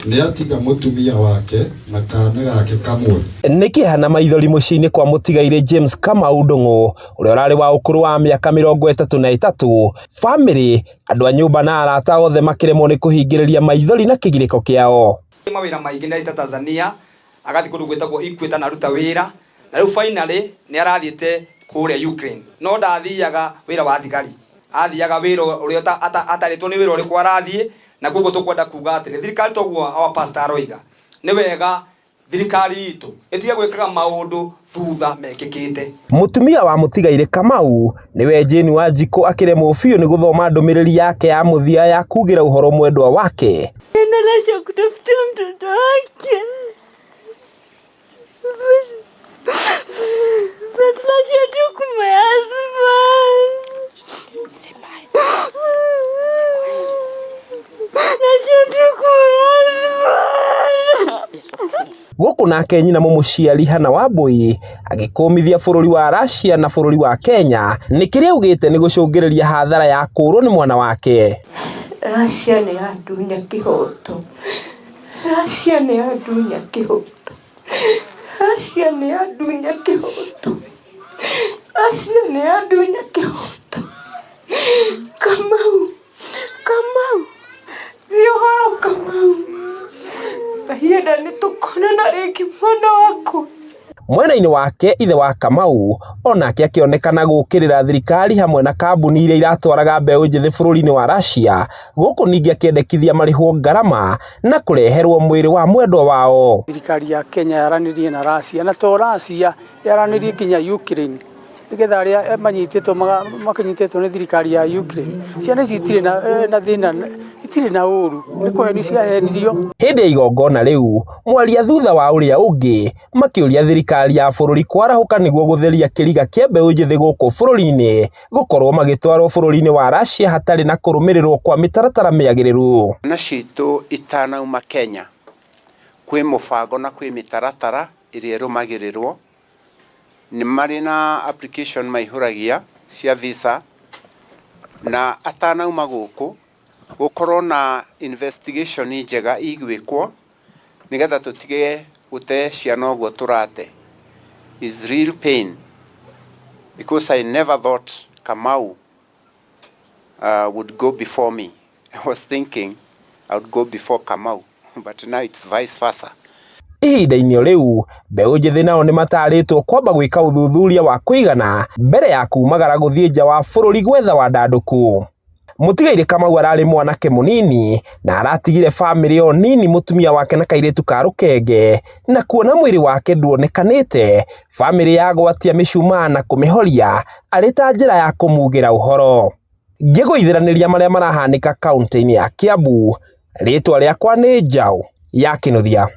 Nĩatiga mũtumia wake na kaana gake kamwe. Nĩ kĩeha na maithori mũciĩ-inĩ kwa mũtigairĩ James Kamau Ndung'u ũrĩa ũrarĩ wa ũkũrũ wa mĩaka 33. Bamĩrĩ, andũ a nyũmba na arata othe makĩremwo nĩ kũhingĩrĩria maithori na kĩgirĩko kĩao. Mawĩra maingĩ nĩ arĩte Tanzania, agathiĩ kũndũ gwĩtagwo Equator na aruta wĩra, na rĩu finally nĩ arathiĩte kũrĩa Ukraine. No ndathiaga wĩra wa thigari, athiaga wĩra ũrĩa atarĩtwo nĩ wĩra ũrĩkũ arathiĩ, na koguo tũkwenda kuga atĩrĩ, thirikari toguo our pastor aroiga, nĩ wega thirikari itũ ĩtige gwĩkaga maũndũ thutha mekĩkĩte. Mũtumia wa mũtigairĩ Kamau nĩwe Jane Wanjikũ akĩremwo biũ nĩ gũthoma ndũmĩrĩri yake ya mũthia ya kugĩra ũhoro mwendwa wake. Anaenda kutafuta mtoto wake. But my husband. Husband. Gũkũ nake nyina mũmũciari Hannah Wambui agĩkũmithia bũrũri wa Russia na bũrũri wa Kenya nĩ kĩrĩa augĩte nĩ gũcũngĩrĩria hathara ya kũũrwo nĩ mwana wake. Russia nĩ yandunya kĩhoto. Russia nĩ yandunya kĩhoto. Russia nĩ yandunya kĩhoto. Russia nĩ yandunya kĩhoto. Kamau, Kamau, thiĩ ũhoro Kamau. Mahinda nĩ tũkonana rĩngĩ mwana wakwa. Mwena-inĩ wake ithe wa Kamau onake akĩonekana gũũkĩrĩra thirikari hamwe na kambuni iria iratwaraga mbeũ njĩthĩ bũrũri-inĩ wa Russia, gũkũ ningĩ akĩendekithia marĩhwo ngarama na kũreherwo mwĩrĩ wa mwendwa wao. Thirikari ya Kenya yaranĩrie na Russia, na to Russia, yaranĩrie nginya Ukraine, nĩgetha arĩa manyitĩtwo makĩnyitĩtwo nĩ thirikari ya Ukraine, ciana icio itirĩ na thĩna, itirĩ na ũru, nĩ kũhenio ciahenirio. Hĩndĩ ya igongona rĩu, mwaria thutha wa ũrĩa ũngĩ makĩũria thirikari ya bũrũri kwarahũka nĩguo gũtheria kĩriga kĩa mbeũ njĩthĩ gũkũ bũrũri-inĩ gũkorwo magĩtwarwo bũrũri-inĩ wa Russia hatarĩ na kũrũmĩrĩrwo kwa mĩtaratara mĩagĩrĩru. Ciana citũ itanauma Kenya kwĩ mũbango na kwĩ mĩtaratara ĩrĩa ĩrũmagĩrĩrwo, nĩ marĩ na application maihũragia cia visa, na atanauma gũkũ gũkorwo na investigation njega igwĩkwo nĩgetha tũtige gũte ciana ũguo tũrate. Is real pain because I never thought Kamau would go before me. I was thinking I would go before Kamau, but now it's vice versa. Ihinda-inĩ o rĩu, mbeũ njĩthĩ nao nĩ matarĩtwo kwamba gwĩka ũthuthuria wa kũigana mbere ya kumagara gũthiĩ nja wa bũrũri gwetha wandandũku. Mũtigairĩ Kamau ararĩ mwanake mũnini na aratigire bamĩrĩ o nini, mũtumia wake na kairĩtu ka rũkenge, na kuona mwĩrĩ wake nduonekanĩte, bamĩrĩ yagwatia mĩcumaa na kũmĩhoria arĩ ta njĩra ya kũmugĩra ũhoro. Ngĩgũithĩranĩria marĩa marahanĩka kaũntĩ-inĩ ya Kiambu, rĩtwa rĩakwa nĩ Njaũ ya Kĩnuthia.